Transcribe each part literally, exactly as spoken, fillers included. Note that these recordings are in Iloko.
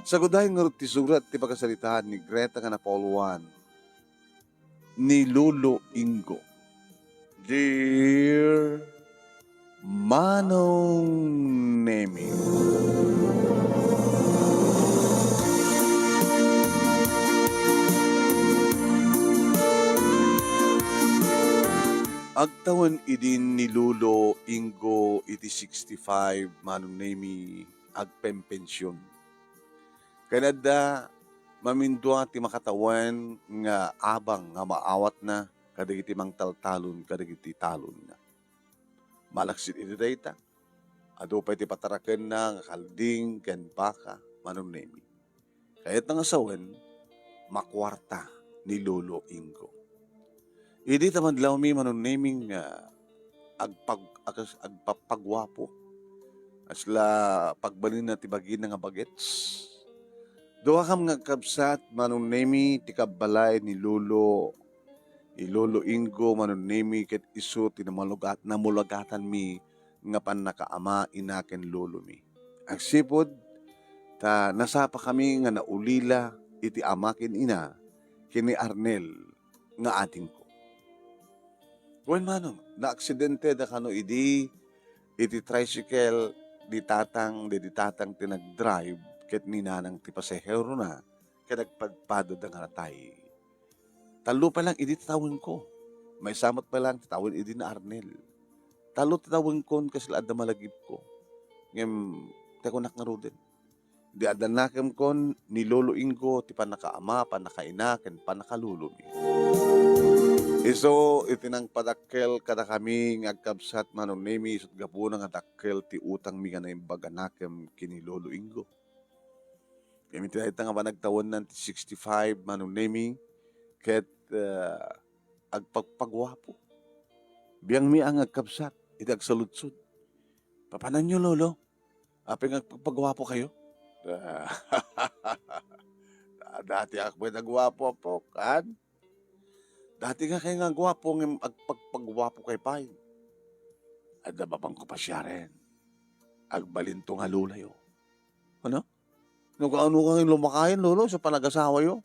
Sagudayen ngarud ti surat ti pakasaritaan ni Greta nga napauluan ni Lolo Ingo. Dear Manong Nemi. Agtawen idin ni Lolo Ingo iti sixty-five, Manong Nemi, agpempension. Ken adda mamindua ti makatawen nga abang nga maawatna kadagiti mangtaltalon kadagiti talonna. Malaksid iti dayta, adu pay ti patarakenna nga kalding ken baka, Manong Nemi. Kayatna nga sawen, makuarta ni Lolo Ingo. Idi ta madlawmi, Manong Nemi, nga agpag-, akas-, agpapagwapo. Kasla pagbalinna ti bagina nga bagets. Duakam nga agkabsat, Manong Nemi, ti kabbalay ni Lolo, ni Lolo Ingo, Manong Nemi, ket isu ti namalugat-, namulagatanmi nga pannakaama, ina ken lolomi. Agsipud ta nasapakami nga naulila iti ama ken ina ken ni Arnel nga adingko. Wen, Manong, naaksidenteda kano idi iti tricycle ni Tatang, di, di Tatang ti nagdrive ket ni Nanang ti pasaherona ket nagpadpadada nga natay. Tallo pay lang idi ti tawenko. Maysa met pay lang ti tawen idi ni Arnel. Tallo ti tawenkon kasla adda malagipko. Ngem, ti kunak ngaruden, di adda nakemkon ni Lolo Ingo ti pannakaama, pannakaina, ken pannakalolomi. Isu iti nangpadakkel kadakami nga agkabsat, Manong Nemi, isut' gapuna nga dakkel ti utangmi nga naimbag a nakem ken ni Lolo Ingo. Ngem iti dayta nga panagtawennan ti sixty-five, Manong Nemi, ket, ah, agpagpagwapo. Biangmi a nga agkabsat iti agsaludsod. Papananyo, Lolo? Apay nga agpagpagwapokayo? Datiak met a guapo, apok, han? Dati nga kay nga guapo, ngem agpagpagwapokay pay. Adda bapangko pasiaren. Agbalinto nga lolayo. Ano? No kaano ka nga lumakayan, Lolo, sa panagasawayo?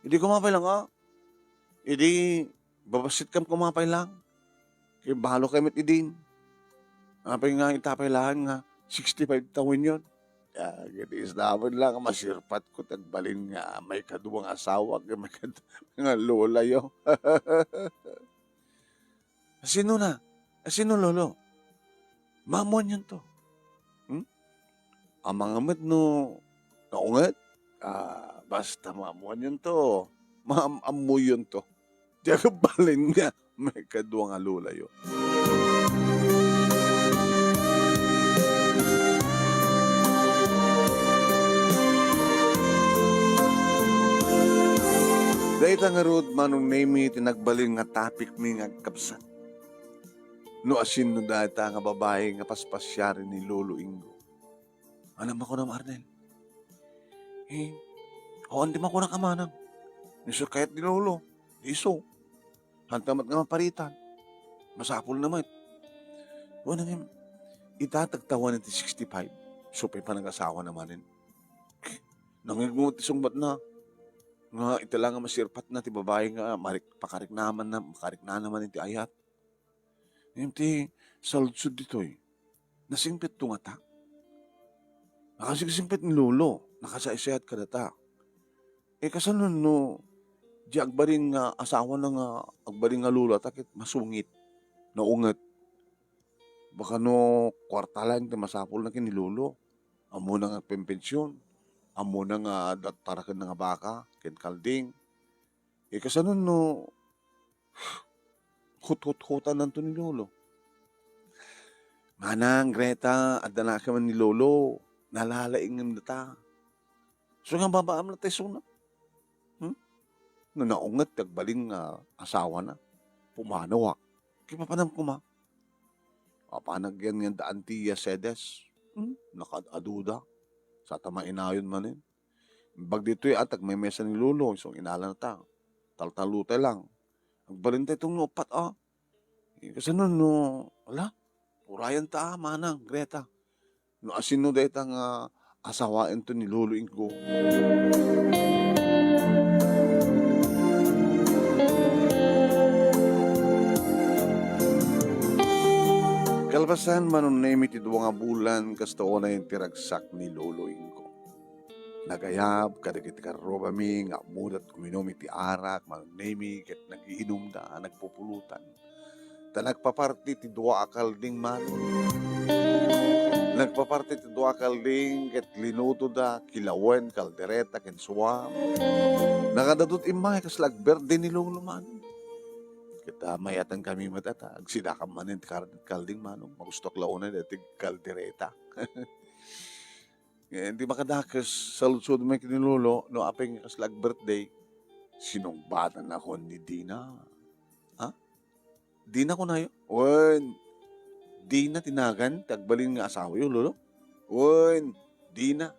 Idi kumapay lang, ah. Idi babasitkam kumapay lang. Kay balo kay met idin. Apay nga itapay lang nga sixty-five tawenyon. Ah, ket isnawen lang, masirpat ko ti agbalin nga maikadua nga asawa, ket maikadua nga lolayo. Sino na? Sino, Lolo? Maammuanyonto. Hmm? Amangan met no naunget? Ah, basta maammuanyonto. Maam-ammuyonto. Ti agbalin nga maikadua nga lolayo. Dayta ngarud, Manong Nemi, ti nagbalin nga topicmi nga agkabsat. No asinno dayta nga babai nga paspasiaren ni Lolo Ingo. Ano makunam, Arnel? Eh, awan ti makunak a manang. Isu kayat ni Lolo. Isu. Hanta met nga maparitan. Masapulna met. Wen, ngem, ita tagtawen ti sixty-five. Isu pay panagasawana manen. Nangngegmo ti sungbatna. Nga ita la nga masirpatna ti babai nga marik-, pakariknamanna, makariknana manen ti ayat. Ngem ti saludsod ditoy, nasingpetto ngata? Nakasingsingpet ni Lolo, nakasaysayat kadata. Eh, kasano no, di agbalin nga asawana nga, agbalin nga lolata ket masungit, naunget? Baka no, kuarta laeng ti masapulna ken ni Lolo. Ammona nga agpempension, ammona nga datarakenna nga baka, ken kalding. Eh, kasano no, huthuthutananto ni Lolo? Manang, Greta, adda nakem ni Lolo. Nalalaingem data. So nga babaam na tayo suna. Hmm? No naunget ti agbalin nga asawana, pumanawak. Kipapanam kuma. Apan agyan nga daan ti Yasedes. Hmm? Nakaad-aduda. Sa ta mainayon manen. Imbag ditoy, ah, tagmemesa ni Lolo, isong inalanta. Taltalutay lang. Agbalintay tong no upat, ah. Eh, kasano no, ala, urayan ta, ah, manang, Greta. No asino dayta nga Asawaento ni Lolo Ingo. Kalpasan, Manong Nemi, ti dua nga bulan, kasta unay ti ragsak ni Lolo Ingo. Nagayab kadagiti karrubami nga ammoda uminum iti arak, Manong Nemi, ket nagiinumda, nagpupulutan. Ta nagpaparti ti dua a kalding, Manong. Nagpaparti ti dua a kalding ket linutoda, kilawen, kaldereta, ken suam. Nakadadut immay kasla ag-birthday ni Lolo, Manong. Ket, ah, mayat kami met, ta agsidakam manen ti kar-, kalding, Manong. Magustuak la unay daytoy kaldereta. Ngem di makadakes, saludsodmi ken ni Lolo, no apay nga kasla ag-birthday, sinungbatanakon ni Dina. Ha? Dina kunayo? Wen, Dina ti nagan ti agbalin nga asawayo, Lolo? Wen, Dina.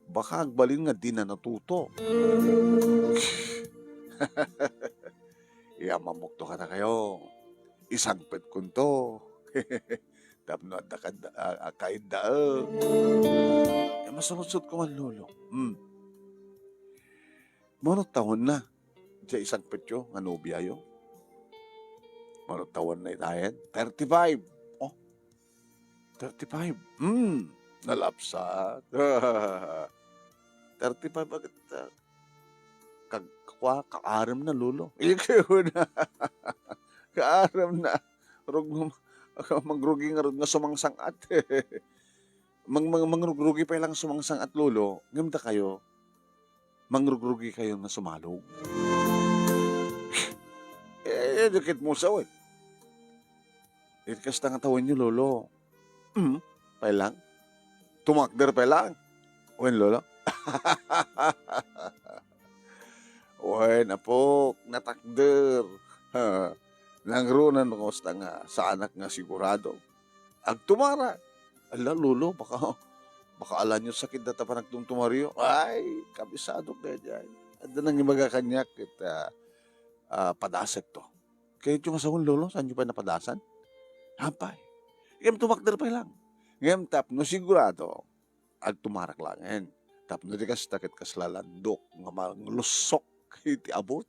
Baka agbalin nga Dina Natuto. Iyammamokto kadakayo. Isangpetkonto. Tapno adda kad-, a, a, kaiddaek. Eh, masurutsot ko man, Lolo. Hmm. Mano tawenna? Diay isangpetyo nga nobiayo? Mano tawenna itayen? Thirty-five. Oh, thirty-five. Hmm. Nalapsat. Thirty-five agad, ah, kag-, kua, kaarem na, Lolo. Ikaw na. Kaarem na. Rug-, mangrugi ngarud nga sumangsang-at. Mang-, mang-, mangrugrugi pay lang sumangsang-at, Lolo. Ngem dakayo, mangrugrugi kayo nga sumalog. Eh, dikit mo sa, eh. Iti kasta nga tawenyo, Lolo. Hmm, pay lang. Tumakder pay lang. Wen, Lolo. Wen, apok, natakder. Ha, nangruna no kasta nga saanak nga sigurado. Agtumara. Ala, Lolo, baka, baka alanyo sakit data panagtumtumariyo. Ay, kabisado kaya diay. Adda nangibaga kaniak ket, ah, ah, padasek to. Kayatyo nga sawen, Lolo, saanyo pay napadasan? Apay. Ngem tumakder pay lang. Ngem tapno sigurado, agtumarak laengen. Tapno di kasta ket kasla landok nga manglussok iti abut.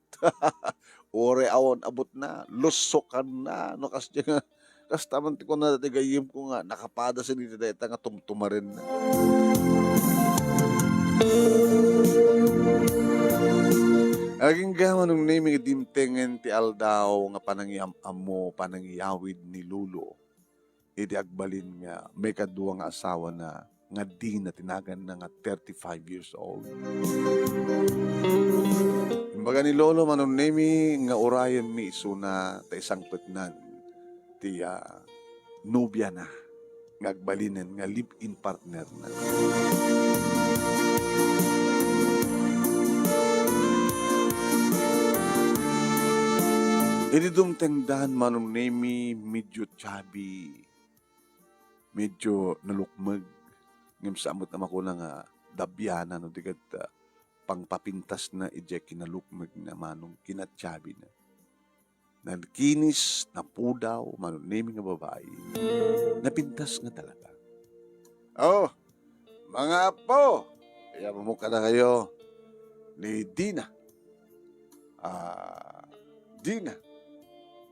Uray awan abutna, lussokanna. No kasdiay nga, kasta man ti kuna dati gayyemko nga nakapadasen iti dayta nga tumtumarenna. Agingga, Manong Nemi, nga dimtengen ti aldaw nga panangiyam-ammo, panangiyawid ni Lolo iti agbalin nga maikadua nga asawana nga Dina ti naganna nga thirty-five years old. Imbaga ni Lolo, Manong Nemi, nga urayenmi isuna ta isangpetnan ti, ah, nobiana nga agbalinen nga live-in partner na. Idi dumtengdan, Manong Nemi, medyo chubby, medyo nalukmeg, ngem saan met a makuna nga dabiana no di ket, ah, pangpapintasna idiay kinalukmegna, Manong, kinachubby na. Nakinis, napudaw, Manong Nemi, nga babai. Napintas nga talaga. Oh, mga apo, iyammok kadakayo ni Dina. Ah, Dina.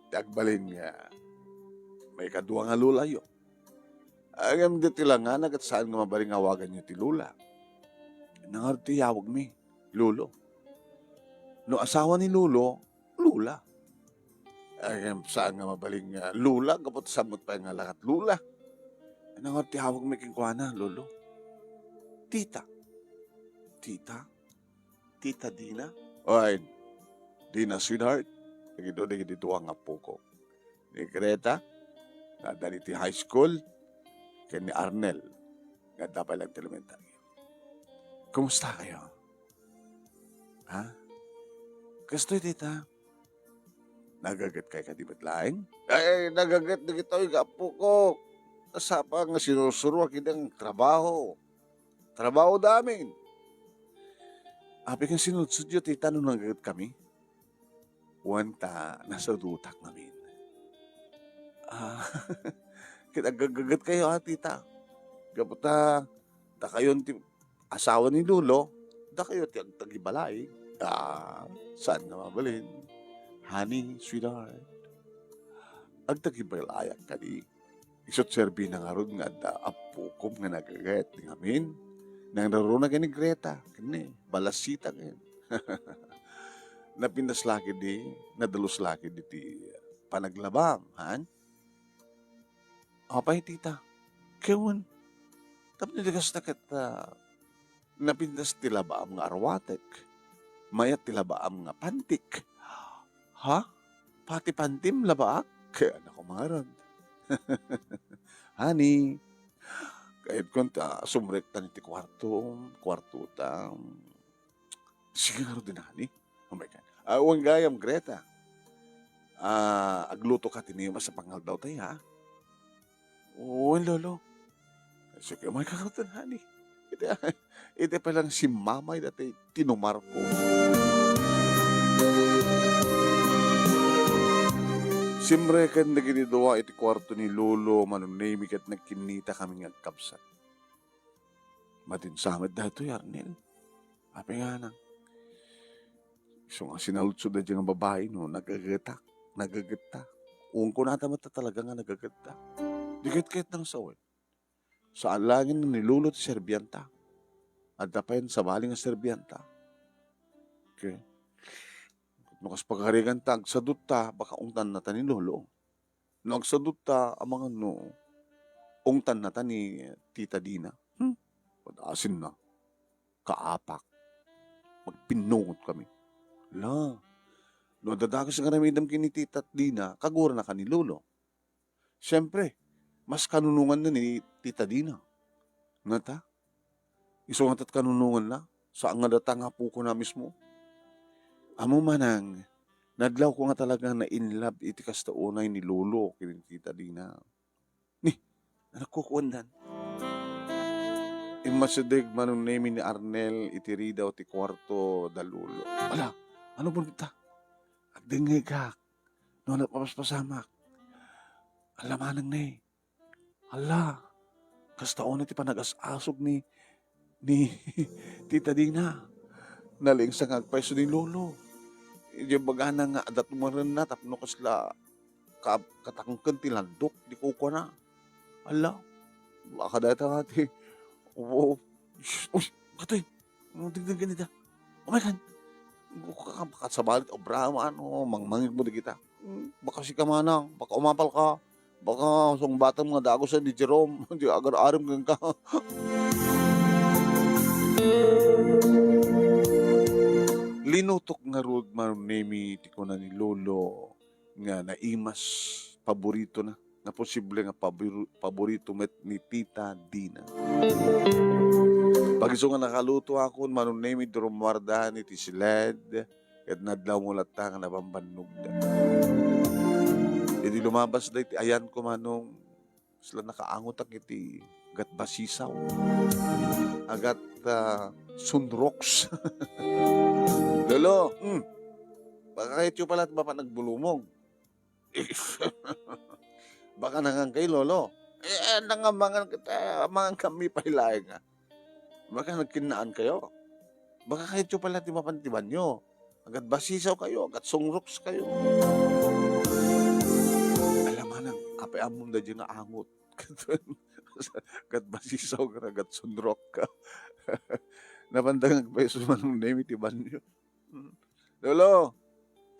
Ti agbalin nga maikadua nga lolayo. Ngem ditoy langana ket saan nga mabalin nga awaganyo ti Lola. Nangarud ti iyawagmi, Lolo. No asawa ni Lolo, Lola. Ngem saan nga mabalin nga Lola, gapu ta saan met pay nga lakat Lola. Nangarud ti iyawagmi kenkuana, Lolo. Tita. Tita? Tita Dina? Ay, Dina, sweetheart. Dagiti, dagiti dua nga apoko. Ni Greta, nga adda iti high school, ken ni Arnel, nga adda pay lang ti elementary. Kumusta kayo? Ha? Kastoy, tita? Nagaget kay kadi met laeng? Ay, nagaget dagitoy nga apoko. Sapa nga sinursuro a kidang trabaho. Trabaho damin. Apay nga sinudsodyo, tita, no nagaget kami? Wen ta, nasudotak ngamin. Ah, ket aggagaget kayo, a, tita. Gapu ta, Dakayon ti asawa ni Lolo, dakayo ti agtagibalaig. Ah, saan nga mabalin? Honey, sweetheart, agtagibalayak kadi. Isu't serbina ngarud nga adda appokom nga nagagayat ti ngamin. Nangraruna ken ni Greta, ken ni, balasita ken. Napintas la ketdi, nadalus la ketdi ti panaglabam, han? Apay, tita? Ken, tapno di kasta ket, ah, napintas ti labaam nga arwatek. Mayat ti labaam nga pantik. Ha? Pati pantim labaak? Ken ako mangarod. Honey, kayatko ta sumrektan iti kuarto, kuartota. Sige ngarud, honey. Oh my God. Ah, wen gayam, Greta. Ah, agluto ka ti naimas a pangaldawtayo, ha? Wen, Lolo. Sige, may kakautan, honey. Iti, iti pa lang si Mamay dati tinumarko. Simreken dagiti dua iti kuarto ni Lolo, Manong Nemi, ket nagkinnita kami nga agkabsat. Madin sa met daytoy, Arnel. Apay ngarud? Isu nga sinaludsod daydiay nga babai no nagagetak, nagagetta. Wen, kunata met a talaga nga nagagetta. Di ket kayatna nga sawen. Saan laeng ni Lolo ti serbianta. Adda pay sabali nga serbianta. Okay. No kas pagarigan ta, agsadut ta, baka ungtannata ni Lolo. No agsadut ta, amangan no ungtannata ni Tita Dina. Hmm? Padasinna. Kaapak. Magpinnungot kami. La. No adda dakes nga aramidem ken ni Tita Dina, kaguranaka ni Lolo. Siempre, mas kanunonganna ni Tita Dina. Ngata? Isu ngata't kanunonganna? Saan nga data nga apokona mismo? Ammom, manang, nadlawko nga talaga na in love iti kasta unay ni Lolo ken ni Tita Dina. Ni, nagkukuendan. Immasideg Manong Nemi ni Arnel iti ridaw ti kuarto da Lolo. Ala, ano pun ta? Agdengngegak. No, napapaspasamak. Ala, manang, ne. Ala, kasta unay ti panagas-asog ni, ni Tita Dina. Nalingsa nga agpayso ni Lolo. Idiay bagana nga adda tumarenna tapno kasla ka-, katangken ti landok, di kukuana. Ala, baka dayta nga ti, oo. Shh, uy, katoy, ano tignan ka nita? Oh my God! Baka, baka sabali ti obra, ano, mangmangig mo di kita. Hmm, baka sika manang, baka umapal ka. Baka sungbatam nga dagusen ni Jerome, di agar-arim kenka. Linutok ngarud, Manong Nemi, ti kuna ni Lolo nga naimas, paboritona, nga posible nga pabor-, paborito met ni Tita Dina. Pag-isu nga nakalutoakon, Manong Nemi, ti rummuarda iti siled, ket nadlawmo latta nga nabambannogda. Idi lumabasda iti ayanko, Manong, kasla nakaangotak iti gatbasisaw. Agat, ah, sunroks. Lolo, hmm. Baka kayatyo pala ti mapan agbulumong. Baka nangan kayo, Lolo. Eh, nangamangan kita, mangan kami pay laeng, ah. Baka nagkinnaan kayo. Baka kayatyo pala ti mapan ti banyo. Agat basisaw kayo, agat sungroks kayo. Ala manang, apay ammom daydiay nga angot. Agat basisaw, agat sunrok ka. Napanda nga agpayso Manong Nemi ti banyo. Lolo,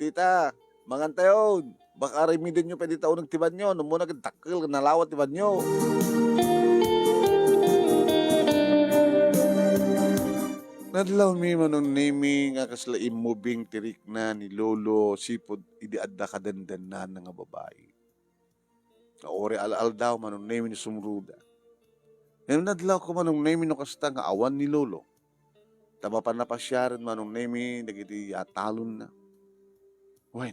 tita, mangan tayon. Baka aramidenyo pay dita uneg ti banyo. No umuna ket dakkel, nalawa ti banyo. Nadlawmi, Manong Nemi, nga kasla immubing ti rikna ni Lolo sipud idi adda kadendenna nga babai. Nga uray al-aldaw, Manong Nemi, no sumruda. Ngem nadlawko, Manong Nemi, no kasta nga awan ni Lolo. Ta mapan a pasiaren, Manong Nemi, dagiti yatalonna. Wen,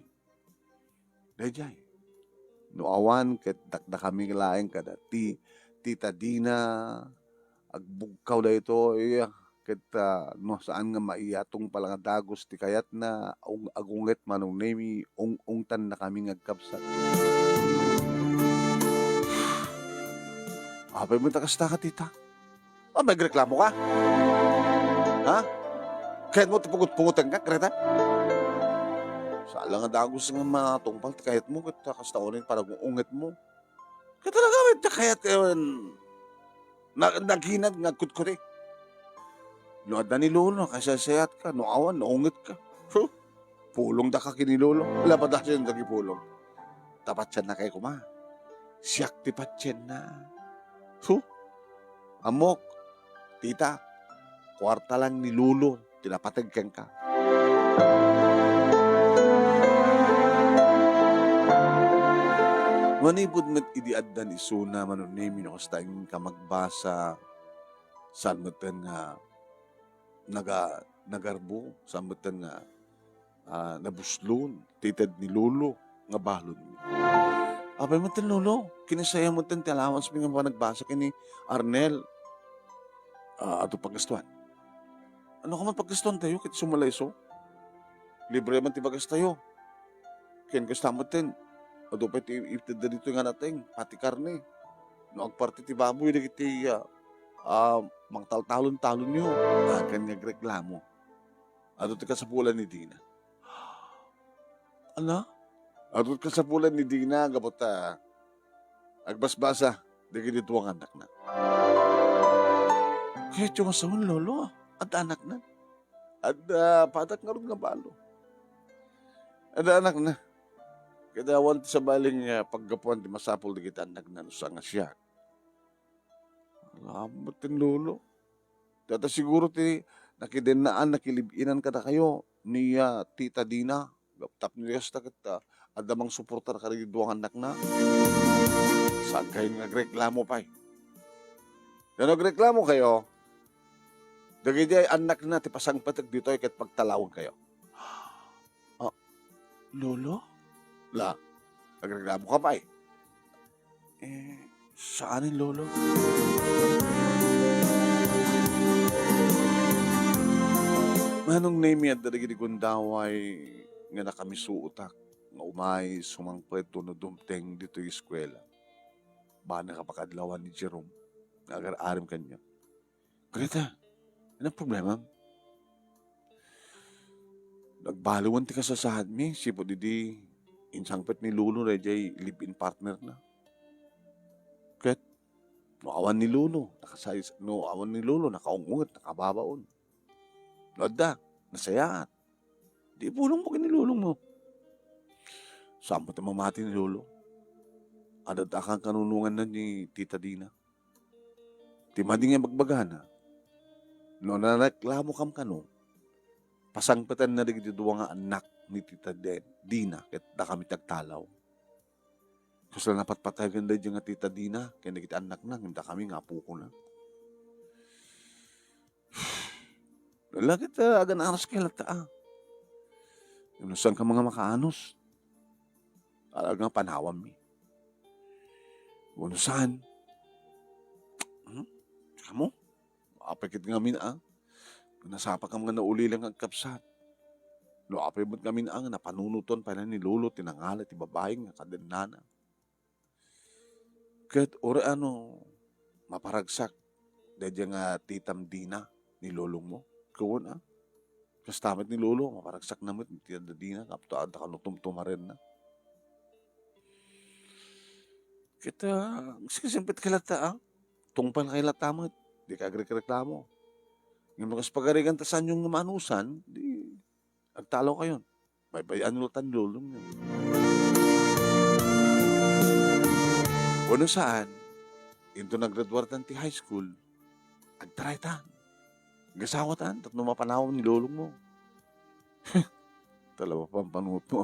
daydiay. No awan, ket dakdakami laeng kada ti, Tita Dina, agbugkaw daytoy, ket, ah, no saan nga maiyatong pala nga dagus ti kayatna, ung-, agunget, Manong Nemi, ung-, ungtannakami nga agkabsat. Apay met a kasta ka, tita? O, nagreklamo ka? Ha? Kayatmo ti pungot-pungotenka, Greta? Saan la nga dagus nga matungpal ti kayatmo, ket kasta unin panag-ungetmo. Ket talaga, ket kayat, eh, na-, naginad nga kutkuti. No adda ni Lolo, nakasaysayatka. No awan, naungetka. Huh? Pulongdaka ken ni Lolo. Ala, padasen dagiti pulong. Ta patienna kay koma. Siak ti patienna. Huh? Ammok, tita, kuarta lang ni Lolo ti napateg kenka. Manipud met idi addan isuna, Manong Nemi, no kasta inka magbasa, saan metten nga naga-, nagarbo, saan metten nga, ah, nabuslon ti ited ni Lolo nga baludmi. Apay metten, Lolo, kinasaya metten ti allowance mi nga panagbasa ken ni Arnel. Ah, adu paggastuan. Ania man paggastuantayo ket isu met la isu? Libre man ti paggastayo. Ken kasta metten, adu pay ti itedda ditoy nga nateng, pati karne. No agparti ti baboy dagiti, ah, ah, mangtaltalon-talonyo, agan nga agreklamo. Adu ti kasapulan ni Dina. Ania? Adu ti kasapulan ni Dina gapu ta agbasbasa dagiti dua nga annakna. Kayatyo nga sawen, Lolo, adda annakna. Adda padak ngarud nga balo. Adda annakna. Ket awan ti sabali nga paggapuan ti masapul dagiti annakna no saan nga siak. Ala met ti, Lolo. Dayta siguro ti nakidennaan, nakilibinan kadakayo ni, ah, Tita Dina. Tapno kasta ket, ah, adda mangsuportar kadagiti dua nga annakna. Saankayo nga agreklamo pay. No agreklamokayo, dagiti annakna ti pasangpetek ditoy ket pagtalawenkayo. Ah, Lolo? La, agreklamoka pay? Eh, saanen, Lolo. Manong Nemi, adda dagiti gundaway nga nakamisuotak nga umay sumangpet wenno dumteng ditoy eskuela. Bana kapakadlawan ni Jerome nga agar-arim kaniak. Greta, ania ti problemam? Nagbaliwen ti kasasaadmi, sipud idi insangpet ni Lolo daydiay live-in partnerna. Ket, no awan ni Lolo, nakasay-, no awan ni Lolo, nakaung-unget, nakababaon. No adda, nasayaat. Di ipulongmo ken ni Lolongmo. Saanmo ti mamati ni Lolo? Adda ti kankanunonganna ni Tita Dina. Ti madi nga ibagbagana, no nareklamokam kano, pasangpetenna dagiti dua nga annak ni Tita De-, Dina ket dakami ti agtalaw. Kasla napatpategen daydiay nga Tita Dina ken dagiti annakna ngem dakami nga apokona. Ala ket, ah, agan-anuska latta, ah. Ngem no saanka nga makaanus, talaga nga panawammi. Wenno saan? Hmm? Kamo? Apay ket ngamin, ah? Nasapakam nga naulila nga agkabsat. No apay met ngamin, ah, nga napanunotan pay ni Lolo ti nangala ti babai nga kadennana. Ket uray ano, maparagsak daydiay nga titam Dina ni lolongmo. Ket wen, ah, kasta met ni Lolo, maparagsakna met ni tita Dina, tapno adda kano tumtumarenna. Ket, ah, singpet kay latta, ah, tungpalkay latta met, dika agrekreklamo. Ngem no kas pagarigan ta saanyo nga maanusan, di agtalawkayon. Baybay-anyo latta ni lolongyo. Wenno saan, inton naggraduartan ti high school, agtaraytan. Agasawatan tapno mapanawam ni lolongmo. Talaga pampanuot mo,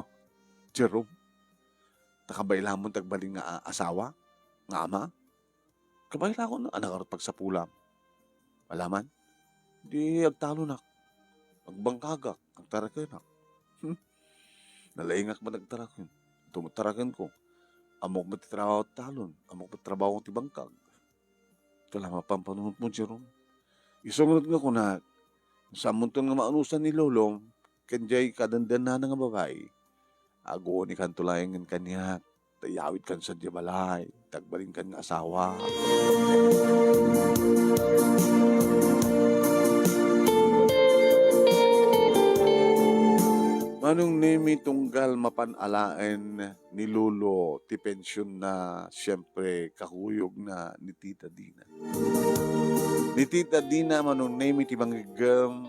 Jerome. Ta kabaelamon ti agbalin nga a-, asawa, nga ama. Kabaelakon, ania ngarud pagsapulam? Alaman? Di agtalonak. Agbangkagak, agtarakenak. Hmm. Nalaingak met agtaraken. Tumtarakenko. Ammok met ti trabaho ti talon, ammok met trabaho ti bangkag. Ket la mapampanuot mo, Jerome. Isu ngarud nga kunak, saanmonton nga maanusan ni Lolo, ken diay kadendennana nga babai, aguunikanto laengen kaniak. ta iyawidkan sadiay balay, ta agbalinkan nga asawa. Manong Nemi, tunggal mapan alaen ni Lolo ti pensionna, siempre, kakuyogna ni Tita Dina. Ni Tita Dina, Manong Nemi, ti mangiggem,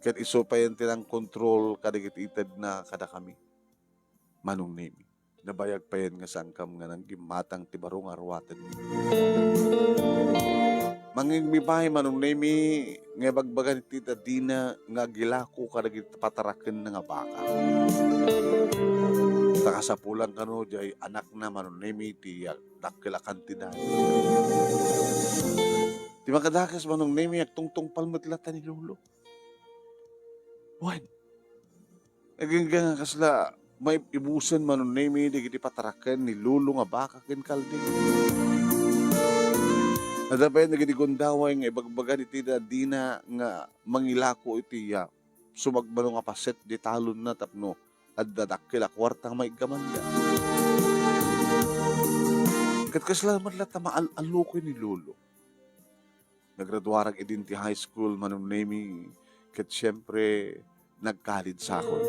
ket isu payen ti nangkontrol kadagiti itedna kadakami. Manong Nemi, nabayag payen nga saankam nga nanggimmatang ti baro nga aruatenmi. Mangngegmi pay, Manong Nemi, nga ibagbaga ni Tita Dina nga agilako kadagiti patarakenna nga baka. Ta kasapulan kano, diay anakna, Manong Nemi, ti dakkel a kantidad. Ti makadakes, Manong Nemi, agtungtungpal met latta ni Lolo. Wen, agingga nga kasla maibusen, Manong Nemi, dagiti pataraken ni Lolo nga baka ken kalding. Adda pay dagiti gundaway nga ibagbaga ni Tita Dina nga mangilako iti, ah, sumagmamano nga paset di talonna tapno adda dakkel a kuarta nga maiggamanda. Ket kasla met latta maal-allukoy ni Lolo. Nagraduarak idin ti high school, Manong Nemi, ket siempre, nag-college sakon.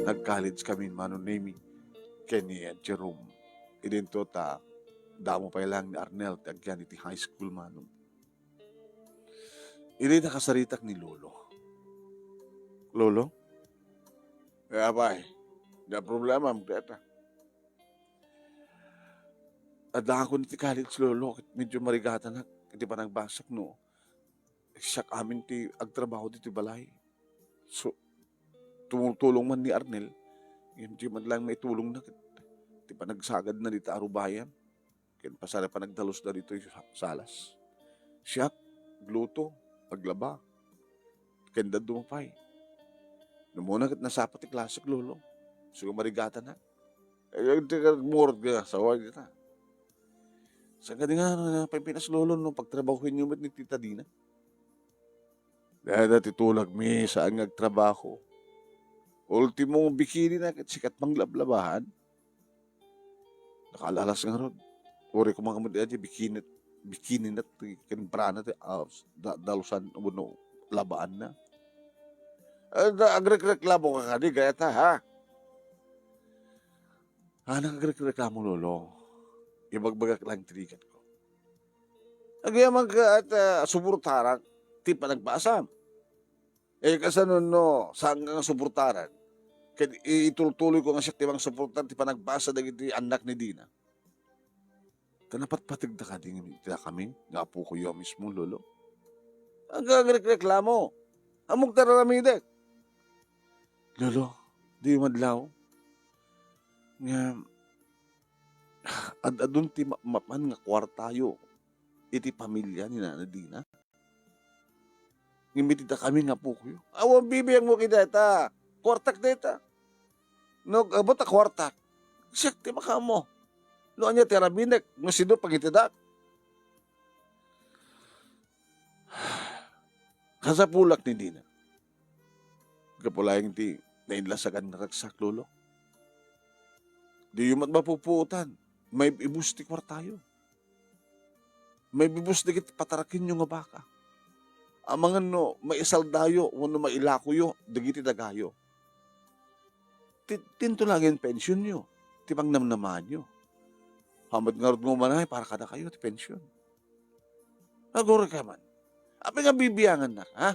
Nag-college kami, Manong Nemi, ken ni Aunt Jerome. Idinto ta, damo pay laeng ni Arnel ti agyan iti high school, Manong. Idi nakasaritak ni Lolo. Lolo? Eh, apay, da problema, deta. Addaakon iti college, Lolo, ket medyo marigatanak iti panagbasak no siak amin ti agtrabaho ditoy balay. So, tumultulong man ni Arnel, ngem di man lang maitulongna ket ti panagsagadna dita arubayan, ken pasar-, panagdalusda ditoy sa-, salas. Siak, agluto, aglaba, ken dadduma pay. Numuna ket nasapa ti klasek, Lolo. So, marigatanak. Eh, di ka nagmurot nga asawa, di ta. Sa kadi nga, na, Pilipinas, Lolo, no, pagtrabahuenyo met ni Tita Dina. Dada ti tulagmi, saan nga agtrabaho. Ultimo, bikini na, ket sikat manglablabahan. Nakalalas ngarud. Uri ko mga madi, bikini, bikini na, ken bra na, ti, ah, da-, dalusan, wenno labaan na. Eh, da-, agrekreklamo ka kadi, gayata, ha? Ah, nagrekreklamo, Lolo. Ibagbagak lang ti rigat ko. Agyaman ka at, ah, suportarak ti panagbasam. Eh, kasano no, saan ka nga suportaran? Ket i-, itultuloy ko nga siak ti mangsuportar ti panagbasa dagiti annak ni Dina. Ta napatpategda kadi nga iti kami nga apokoyo a mismo, Lolo? Agagrekreklamo. Ammok ti ar-aramidek. Lolo, di madlaw nga ad-adun ti ma-, mapan nga kuartayo iti pamilia ni Nana Dina. Ngem iti dakami nga apokoyo. Awan bibiangmo ket dayta. Kuartak dayta. No, abot a kuartak. Siak ti makaammo. No ania ti araminek, no sino pangitedak. Kasapulak ni Dina. Gapu laeng ti nainlasagan nga ragsak, Lolo. Diyo met mapupuotan. Maib-ibus ti kuartayo. Maibibus dagiti patarakenyo nga baka. Amangan no maisaldayo wenno mailakoyo dagiti dagayo. Ti-, tinto laeng pensionyo, ti pangnamnamaanyo. Hamet ngarud nga umanay para kadakayo ti pension. Aguray ka man. Apay nga bibiangannak, ha?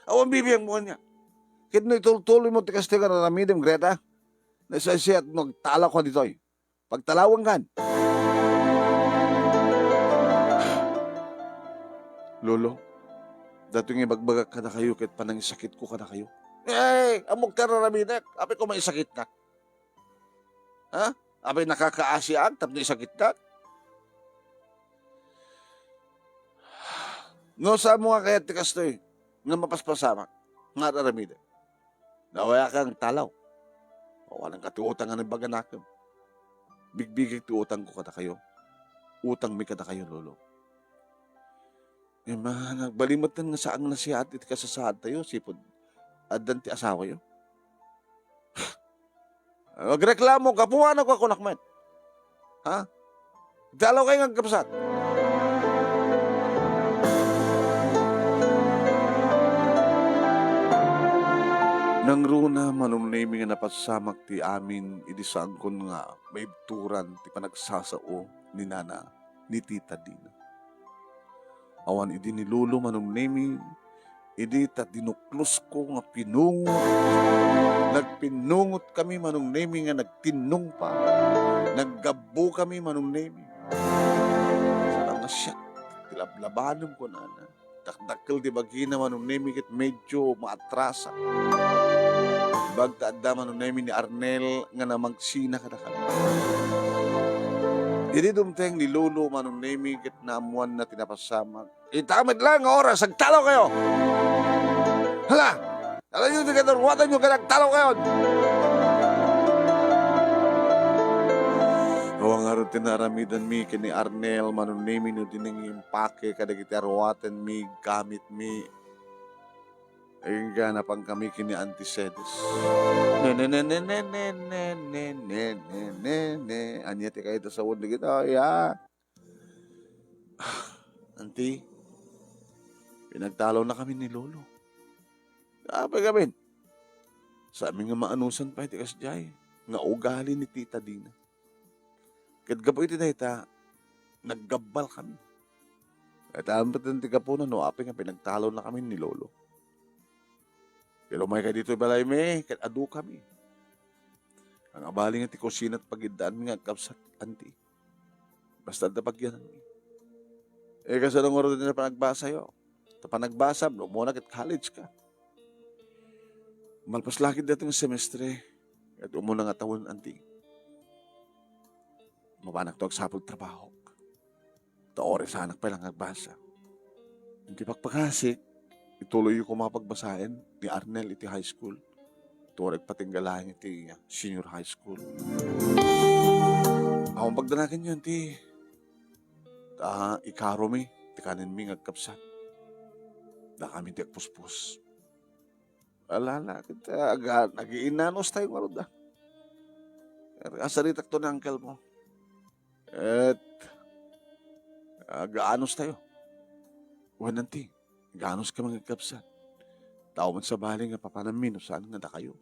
Awan bibiangmo ania. Ket no itultuloy mo ti kasta nga aramidem, Greta, naisaysayaat no agtalaw ka ditoy. Pagtalawangkan. Lolo, datoy nga ibagbagak kadakayo ket panangisakitko kadakayo. Eh, ammok ti ar-aramidek. Apay ko maisakitnak? Ha? Apay nakakaasiak tapno isakitnak? No, saan mo nga kayat ti kastoy nga mapaspasamak nga ar-aramidek? Nawayakan talaw. Awananka ti utang nga naimbaganakem. Bigbigek ti utangko kadakayo. Utangmi kadakayo, Lolo. Ngem, ah, nagbalin metten nga saan nga nasayaat iti kasasaadtayo, sipud addan ti asawayo. Agreklamo, gapu nga nagkukunak met. Ha? Dalaw kayo nga agkabsat. Nangruna, Manong Nemi, nga napasamak ti amin idi saangkon nga maibturan ti panagsasao ni nana ni Tita Dina. Awan idi ni Lolo, Manong Nemi, idi ta dinuklosko nga pinungot. Nagpinnungot kami, Manong Nemi, nga nagtinnong pa. Naggabbo kami, Manong Nemi. Saan nga siak, ti lablabanem, kunana. Dakdakkel ti bagina, Manong Nemi, ket medyo maatrasa. Ibagta adda, Manong Nemi, ni Arnel nga namagsina kadakami. Idi dumteng ni Lolo, Manong Nemi, ket naammuanna ti napasamak. Ita met laeng nga oras, agtalo kayo! Hala! Alam niyo, ti kadaruatan niyo, kaya agtalo kayo! Awan ngarud ti naaramidanmi ken ni Arnel, Manong Nemi, no di nangimpake kadagiti aruatenmi, gamitmi. Agingga, napankami ken ni Auntie Cedes. Ne, ne, ne, ne. Ania ti kayat a sawen dagitoy, a? Auntie, pinagtalonakami ni Lolo. Apay ngamin? Saanmi nga maanusan pay ti kasdiay nga ugali ni Tita Dina. Ket gapu iti dayta, naggabbalkami. Ket awan met ti gapuna no apay nga pinagtalonnakami ni Lolo. Ket umaykami ditoy balaymi, ket adukami. Ang abali nga ti kusina ti pagiddaanmi nga agkabsat, Auntie. Basta adda pagyananmi. Eh, kasano ngarud ti panagbasayo? Ta panagbasam, no umuna ket college ka. Malpas la ket daytoy nga semestre, ket umuna nga tawen, Auntie. Mapanakto agsapul ti trabahok. Ta uray saanak pay la nga agbasa. Iti pakpakasik, ituloyyo koma pagbasaen ni Arnel iti high school. Uray agpatingga laeng iti senior high school. Awan pagdanaganyo, Auntie. Ta ikaromi ti kanenmi nga agkabsat. Dakami ti agpuspos. Ala, ala, ket, ah, aga-, agiinnanos tayo ngarud, ah. Asaritakto ni uncle mo. Et, ah, agaanos tayo. Wen, Auntie, agaanos ka, mga kabsat. Tao man sabali nga papananmi no saan nga dakayo.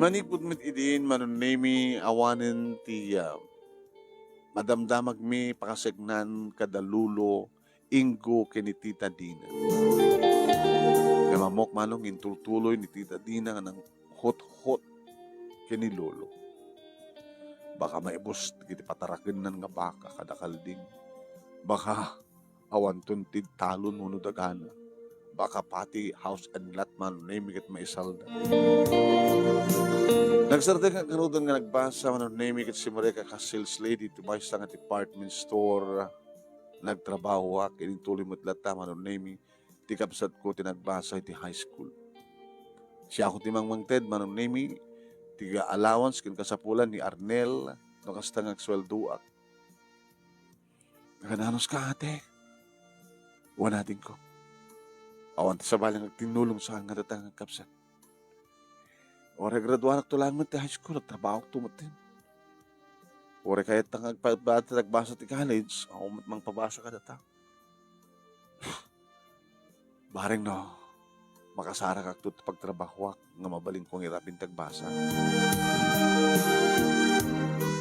Manipud met idin, Manong Nemi, awanen ti, ah, madamdamagmi pakasegnan kada Lolo Ingo ken ni Tita Dina. Nga mamok manong intultuloy ni Tita Dina nga nanghuthot ken ni Lolo. Baka maibus dagiti patarakennan nga baka kada kalding. Baka awanton ti talon wenno dagana. Baka pati house and lot, Manong Nemi, ket maisalda. Nagsardeng nga kanudan nga nagbasa, Manong Nemi, ket simrek a sales lady iti maysa nga department store. Nagtrabahoak, intuloy met latta, Manong Nemi, ti kabsatko ti nagbasa iti high school. Siak ti mangmangted, Manong Nemi, ti allowance ken kasapulan ni Arnel, no kasta nga agsueldoak. Nagananos ka, ate? Wen, adingko. Awan ti sabali nga agtinnulong saan nga datang nga kabsat. Uray graduanak to laeng met ti high school, agtrabahoak to met din. Uray kayat ta nga agpa-, agpabasa ti college, ako met mangpabasa kadata. Bareng no, makasarakak to ti pagtrabahoak nga mabalinko nga irapin ti agbasa.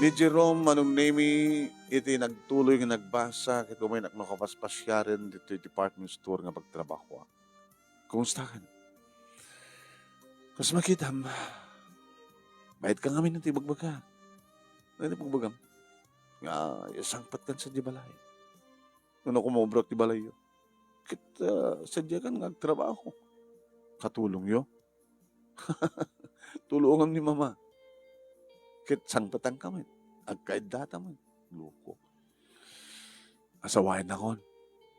Ni Jerome, Manong Nemi, iti nagtuloy nga nagbasa, ket umaynak no kapaspasiaren ditoy department store nga pagtrabahoak. Kumusta kan? Kas makitam, bayad ka ngamin ti bagbaga. Ano ti bagbagam? Nga, isangpet kan sa di balay. Ano kumobra ti balayyo? Ket, ah, sadiakan nga agtrabaho. Katulongyo? Tulongam ni Mama. Ket sangpetanka met. Agkaiddatam met. Loko. Asawaennakon.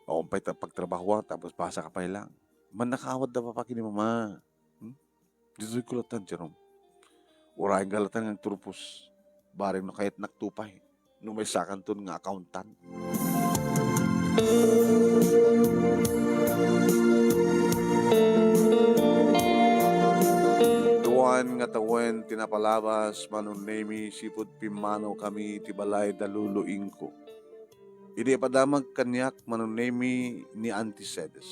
Awan pay ta pagtrabahoak tapos basaka pay lang. Mannakaawatda papa ken ni Mama. Hmm? Ditoy ko latan, Jerome. Urayenka latan nga agturpos. Bareng no kayatnak to pay. No maysakanton nga accountant. Tuan Ti napalabas, Manong Nemi, sipud pimmanawkami ti balay da Lolo Inko. Idi ipadamag kaniak, Manong Nemi, ni Auntie Cedes.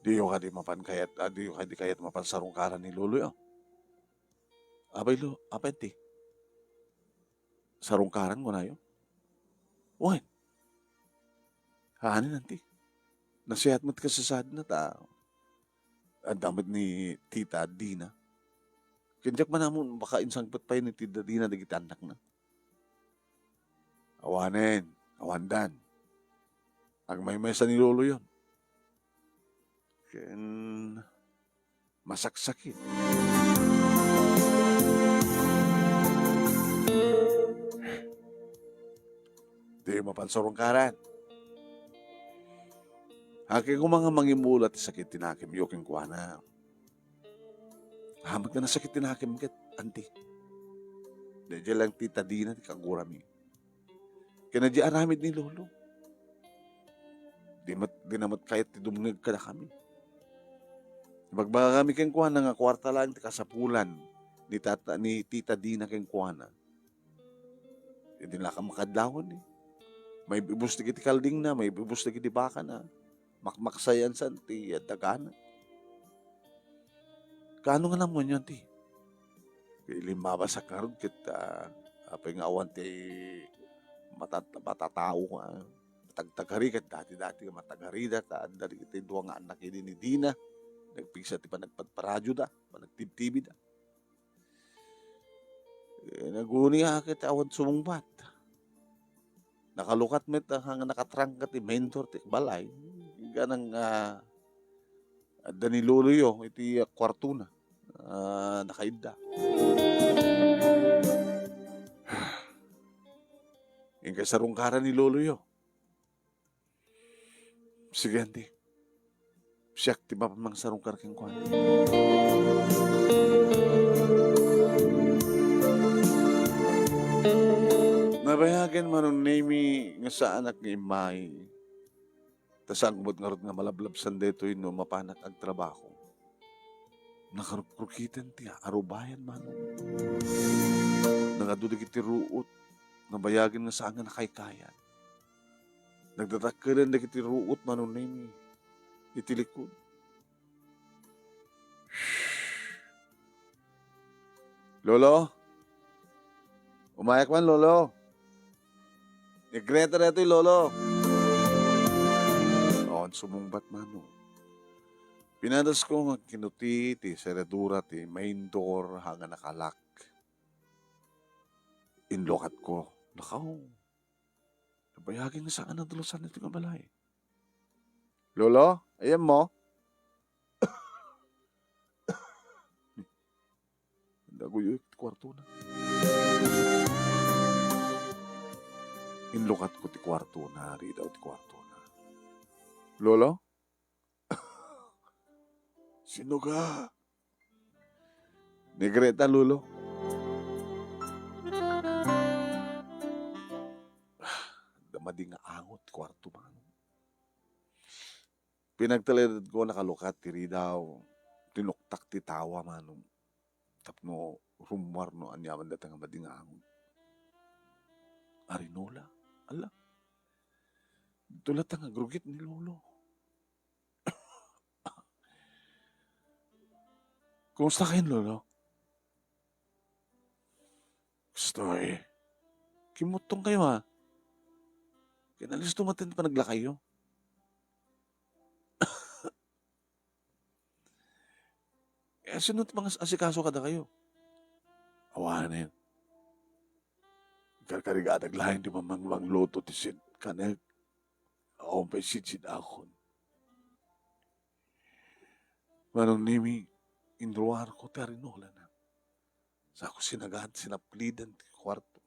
Diyo kadi mapan kayat, ah, diyo kadi kayat mapan sarungkaran ni Lolo, yo? Apay, Lo-, apay, Auntie? Sarungkaran, kunayo? Wen. Haanen, Auntie. Nasayaat met kasasaadna ta adda met ni Tita Dina. Ken diak man ammo baka insangpet pay ni Tita Dina dagiti annakna. Awanen, awandan. Agmaymaysa ni Loloyon. Ken masaksakit. Di mapan sarungkaran. Akin koma nga mangimula ti sakit ti nakemyo kenkuana. Amin nga nasakit ti nakem ket, Auntie. Daydiay lang Tita Dina ti kagurami. Ken diay aramid ni Lolo. Di met, di na met kayat ti dumngeg kadakami. Ibagbagami kenkuana nga kuarta laeng ti kasapulan ni tata, ni Tita Dina kenkuana. Idi naka makadlawan, eh. Maib-ibus dagiti kaldingna, maib-ibus dagiti bakana. Makmaksayan san ti dagana. Kaano nga namuenyo, Auntie? Limmabasak ngarud ket, ah, apay nga awan ti matat-, matatao, ah, matagtagari ket dati-dati nga matagarida ta adda dagiti dua nga annak idi ni Dina. Nagpigsa ti panagpadparadioda, panagtibtibida. Eh, naguni a ket awan sumungbat. Nakalukat met a nga nakatrangka ti main door ti balay. Inggana nga adda ni Loloyo iti kuartona. Ah, nakaidda. Inka sarungkaran ni Loloyo. Sige, Auntie. Siak ti mapan mangsarungkar kenkuana. Nabayagen, Manong Nemi, nga saanak nga immay. Ta saanko met ngarud nga malablabsan daytoy no mapanak agtrabaho. Nakarukrukitan ti arubayan, Manong. Nangadu dagiti ruot. Nabayagen nga saan nga nakaykayat. Nagdadakkelen dagiti ruot, Manong Nemi, iti likod. Lolo? Umayak man, Lolo. Ni Greta daytoy, Lolo. Awan sumungbat, Manong. Pinadasko nga kinuti ti seradura ti main door nga nakalak. Inlukatko. Nakaw. Nabayagen nga saan a dalusan daytoy nga balay. Lolo, ayanmo? Naguyok ti kuartona. Inlukatko ti kuartona, ridaw ti kuartona. Lolo? Sino ka? Ni Greta, Lolo. Adda madi nga angot ti kuarto, Manong. Pinagtalidadko, nakalukat ti ridaw, tinuktak ti tawa, Manong. Tapno rummuar no aniaman dayta nga madi nga angot. Arinola, ala. Dito latta nga agrugit ni Lolo. Kumusta kayon, Lolo? Gusto eh. Kimuttong kayo, ha? Kinalisto matin panaglakayo. Eh, sino ti mangas-asikaso kadakayo? Awanen. Karkarigadak laeng ti mamangmangluto ti sit-, kanek. Awan pay sidsidakon. Manong Nemi, inruarko ti arinolana. Sako sinagan, sinaplidan ti kuarto.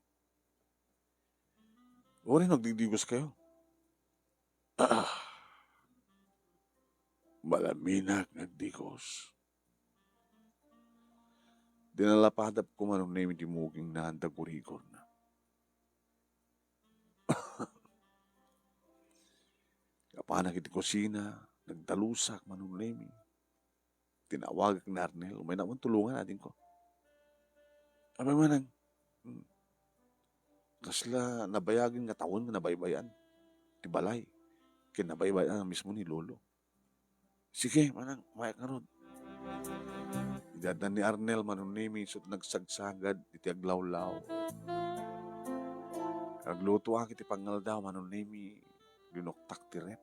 Uray no agdigdigos kayo. Ah, malaminak nga agdigos. Dinalapadap ko, Manong Nemi, ti mugingna, anda gurigorna. Kapanak iti kusina, nagdalusak, Manong Nemi. Tinawagak ni Arnel, umayna awan tulongan, adingko. Apay manang, hmm, kasla nabayagen nga tawen nga nabaybay-an ti balay, ken nabaybay-an mismo ni Lolo. Sige, manang, umayak ngarud. Idi adda ni Arnel, Manong Nemi, isu ti nagsagsagad iti aglawlaw. Aglutoak iti pangngaldaw, Manong Nemi, linuktak ti ref.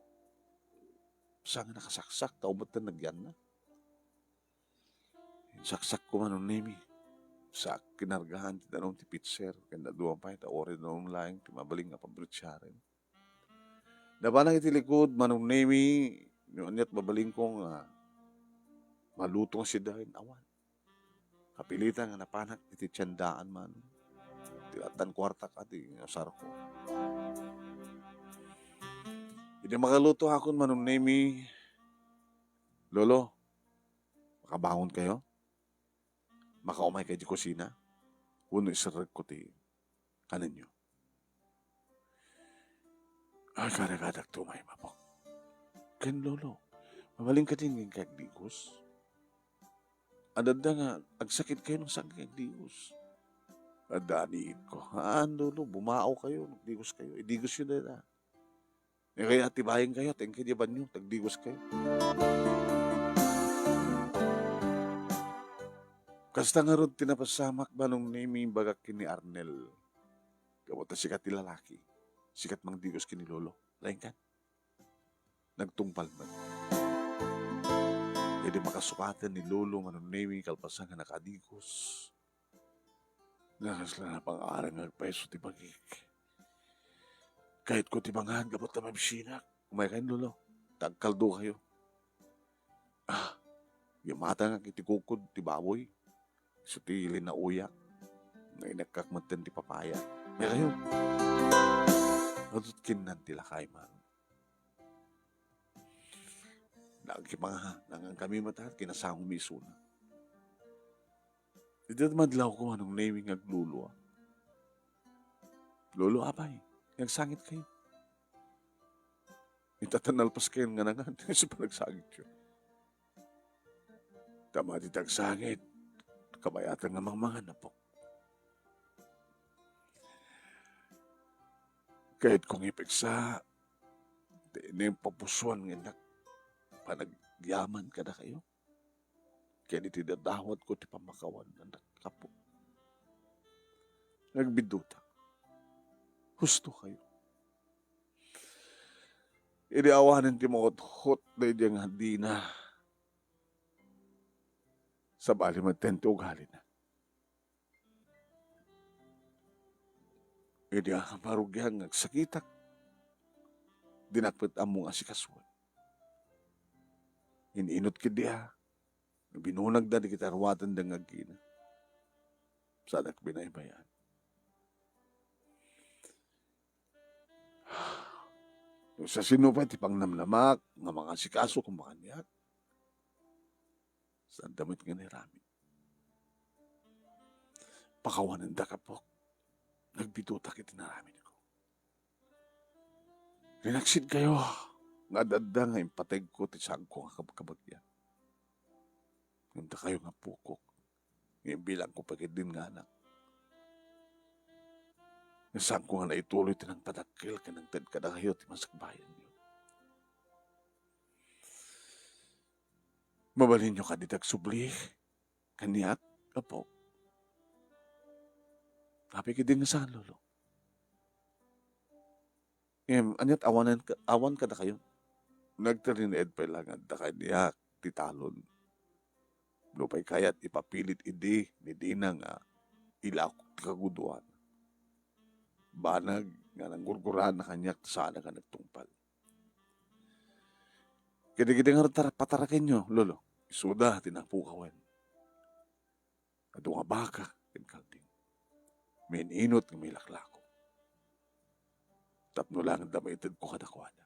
Sa nga nakasaksak, tao met ti nagyanna. Insaksakko, Manong Nemi. Sa kinargaan ti danum ti pitser, ken dadduma pay ta uray danum laeng ti mabalin nga pabritsiaren. Napanak iti likud, Manong Nemi, no aniat mabalinko nga maluto nga sidaen, awan. Kapilitan nga napanak iti tiendaan, Manong. Ti lattan kuartak adi nga usarko. Idi makaluto akon, Manong Nemi, Lolo, makabangon kayo? Makaumay kayo di kusina? Wenno iserrek ko ti kanenyo? Ay, karagadak ti umay, Apok. Ken Lolo, mabalin kadi nga agdigos? Adda nga agsakit kayo nang saan kayo agdigos? Adda ni itko. Haan, Lolo, bumao kayo, agdigos kayo. Idigos yo dayta. Kaya atibayen kayo, tengke di banyo, tagdigos kayo. Kasta ngarud ti napasamak, Manong Nemi, imbagak ken ni Arnel. Gapu ta sika ti lalaki, sika ti mangdigos ken ni Lolo. Laeng kan? Nagtungpal met. Idi makasukaten ni Lolo, Manong Nemi, kalpasan nga nakadigos, nga kasla napangarang nga agpayso ti bagik. Kayatko ti mangan gapu ta mabisinak. Umay kayo, Lolo. Ta agkaldo kayo. Ah, imatangak iti kukod ti baboy. Isu ti linauyak. Nainekkak metten ti papaya. Umay kayo. Adut kinnan ti lakay, man. Nagkipanga, nangan kami mata, kinasango mi isuna. Iti madlaw ko, Manong Nemi, nga agluluwa. Lolo, apay, nagsangit kayo. Ita ta nalpas kayo nga nangan, isu panagsangityo. Ta madi ti agsangit, kabayatan nga mangmangan, Apok. Kayatko nga ipigsa, ti impapusuan nga innak panagyaman kadakayo. Ken iti dadawatko ti pammakawan, annak, Apok. Nagbiddota. Husto kayo. Idi awanen ti mauthot daydi nga dina, sabali metten ti ugalina. Idi a marugian nga agsakitak, dinak met ammo nga asikasuan. In-inut ketdi a, binunagda dagiti aruatenda nga agina. Sadak binaybay-an. No sasino pay ti pangnamnamak nga mangasikaso koma kaniak, saanda met nga nairamid. Pakawanendak, Apok. Nagbiddutak iti naramidko. Rinaksid kayo nga adda nga impategko ti saanko nga kabkabagian. Ngem dakayo nga apokok, nga imbilangko pay ketdin nga anak. Nga saanko nga naituloy ti nangpadakkel ken nangted kadakayo ti masakbayanyo. Mabalinyo kadi ti agsubli kaniak, Apok? Apay ketdi nga saan, Lolo? Ngem, aniat awanen ka-, awan kadakayo? Nagtalinaed pay la nga adda kaniak ti talon. Nupay kayat, ipapilit idi ni Dina nga ilakok ti kagudoan. Banag nga nanggurgurana kaniak ta saanak a nagtungpal. Kadagidi ngarud, tara, patarakenyo, Lolo. Isuda ti napukawen. Adu nga baka ken kalding. Min-inut nga milaklako. Tapno laeng ta maitedko kadakuada.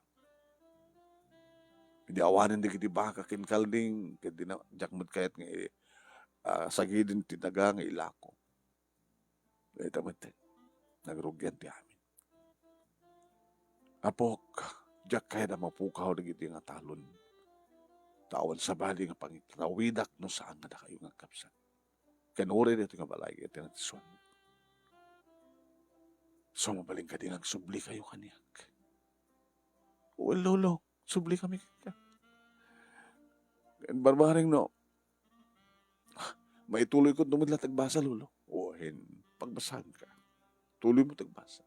Idi awanen dagiti baka ken kalding, ket dina, diak met kayat nga i-, ah, sagiden ti daga nga ilako. Dayta met, nagrugian ti amin. Apok, diak kayat a mapukaw dagiti nga talon. Ta awan sabali nga pangitawidak no saan nga dakayo nga agkabsat. Ken uray daytoy nga balay, iti natisuan. So, mabalin kadi nga agsublikayo kaniak? Well, Lolo, subli kami kenka. Ken barbareng no, maituloy ko no met la ti agbasa, Lolo. Wen, pagbasaanka. Tuloy mo ti agbasa.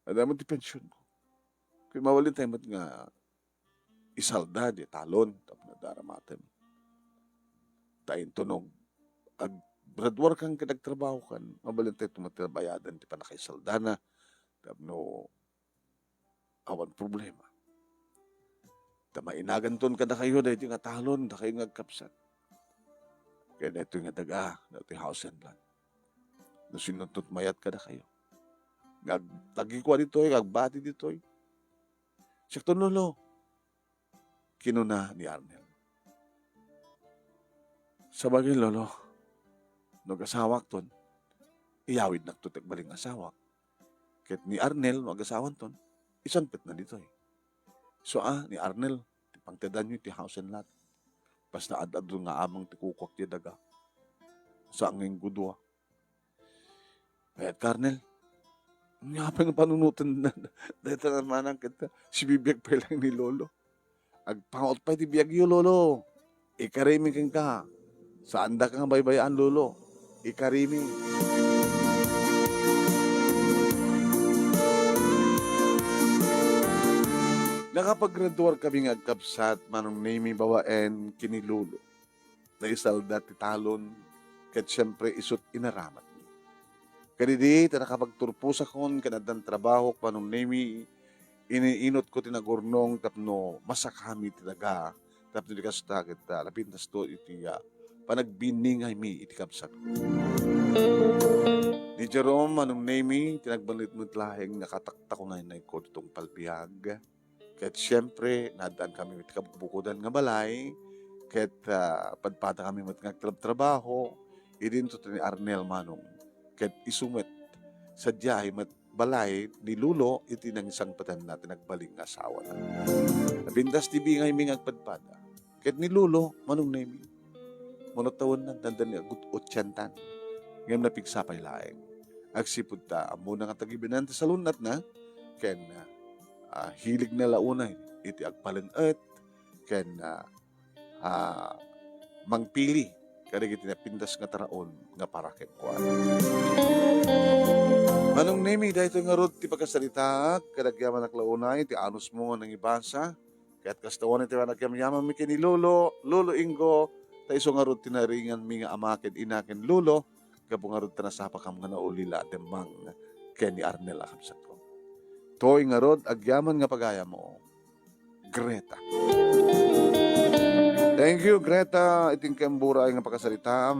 Adda met ti pension ko. Ket mabalin tayo met nga isalda di talon tapno daramatem. Ta intono aggraduar kan ket agtrabaho kan, mabalin tayo met ti bayadan ti pannakaisaldana tapno awan problema. Ta mainaganton kadakayo daytoy nga talon, dakayo nga agkabsat. Ken daytoy nga daga, daytoy house and lot. No sinno ti mayat kadakayo. Nga agtagi kua ditoy, nga agbati ditoy. Siakton, Lolo. Kinuna ni Arnel. Sabagay, Lolo, no agasawakton, iyawidnakto ti agbalin nga asawak. Ket ni Arnel, no agasawanton, isangpetna ditoy. So, a, ni Arnel, ti pangtedanyo iti house and lot. Basta ad-adu nga amang ti kukuak ti daga. Saan nga inggo dua. Mayat ka, Arnel. Ania pay nga panunoten dayta nga manang ket sibibiag pay laeng ni Lolo. Agpangaut pay ti biagyo, Lolo. Ikarimi kenka. Saandaka nga baybay-an, Lolo. Ikarimi. Nakapaggraduar kami nga agkabsat, Manong Nemy, babaen ken ni Lolo. Naisalda ti talon, ket siempre isut' inaramatmi. Kadidi, ta nakapagturposakon ken addan trabahok, Manong Nemy, iniinutko ti nagurnong tapno masakami ti daga, tapno di kasta ket, ah, napintasto iti, ah, panagbiningaymi iti kabsat. Ni Jerome, Manong Nemy, ti nagbanlit met laeng nga kataktakunaynayko ti tungpal biag. Ket siempre, naaddaan kami iti kabukbukodan nga balay, ket, ah, padpada kami met nga agtrabtrabaho, idinto ti ni Arnel, Manong. Ket isu met, sadiay met balay ni Lolo iti nangisangpetanna ti nagbalin nga asawana. Napintas ti bingaymi nga agpadpada. Ket ni Lolo, Manong Nemy, mano tawenna, dandani agut-, otsientan. Ngem napigsa pay laeng. Agsipud ta, ammona nga tagibinan ti salun-atna, ken, ah, hiligna la unay iti agpaleng-et, ken, ah, ah, mangpili kadagiti napintas nga taraon nga para kenkuana. Manong Nemy, daytoy ngarud ti pakasaritaak, ket agyamanak la unay ti anusmo nga nangibasa, ket kasta unay ti panagyamyamanmi ken ni Lolo, Lolo Ingo, ta isu ngarud ti naringanmi nga ama ken ina ken Lolo, gapu ngarud ta nasapakam nga naulila a demmang ken ni Arnel a kabsatko. Toy ngarud, agyaman nga pagayammo. Greta. Thank you, Greta. Iti imbura nga pakasaritaam,